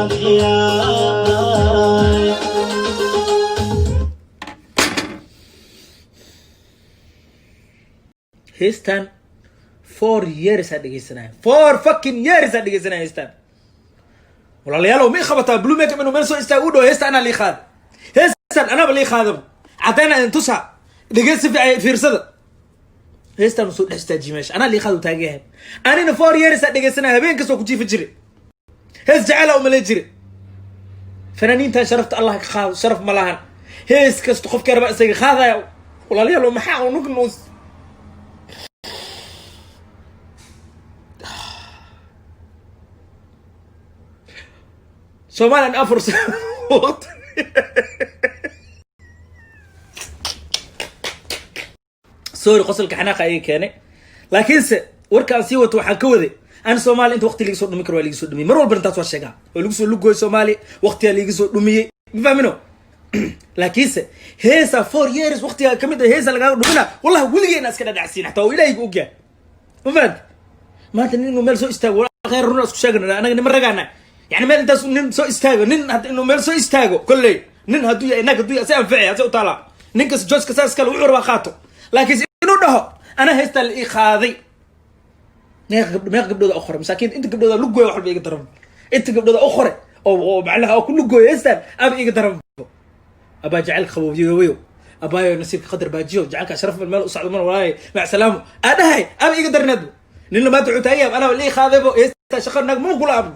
Qanciyay. Heestan 4 years aa dhegeysanaya, 4 fucking years aa dhegeysanaya heestan. Walaalayaalow, ma i qabataa Blue Makeup inuu meel soo istaago u dhaho heesta anaa lii qaada? Heestan anaba lii qaadaba, caddayna idin tusaa. Dhegeysi fiican, fiirsada. Heestan uu soo dhex istaajiye meesha, anaa lii qaada u taagan yahay. Anina 4 years aa dhegeysanaya, habeen kastoo ku jiifa jire, hees jecela umalay jire. Fanaaniintan sharafta Allah ka qaado, sharaf ma lahan. Hees kasta qofka raba isaga qaadaya. Walaalayaalow, maxaa unug nuus Somalian afar waqti. Sorry, qosolka xanaaqa ayay keenay, laakiinse warka aan sii wato waxaan ka waday an Soomaaliya inta waqti liga soo dhumi karo waa liga soo dhumiyey. Mar walba intaas waa sheegaa, waa lagu soo lugooy Soomaaliya, waqtigaa liiga soo dhumiyey, ma fahmino? Laakiinse heesa 4 years waqtigaa kamid ah heesa lagaaga dhumina, wallahi weligay inaa iska dhadhacsiin xataa oo Ilaahayga ogyahay, ma fahamti? Maanta nin inuu meel soo istaago, khayr runa isku sheegana, anaga nima ragaana. Yani meel intaas nin soo istaago, nin hadda inuu meel soo istaago, kolley nin hadduu yahay, naag hadduu yahay, si anficay hase u taalaa. Ninkas jooska saas kale wuxuu rabaa qaato, laakiinse inuu dhaho ana heestaa la ii qaaday, meeqa gabdho, meeqa gabdhooda u qoray masaakiinta, inta gabdhooda lugooya wax walba iga daran, inta gabdhooda u qoray oo macnaha oo ku lugooya heestaan aba iga daran. Abaa jacaylka qaboobiyowayo, abaayo nasiibka qadar baajiyo, jacaylka sharaf meel u socdo mar walaaye mac salaamu aa dhahay, aba iga darneed. Nina maanta wuxuu taagan yahay anaa lii qaadaybo heestaa, shaqa naag mama kula abno.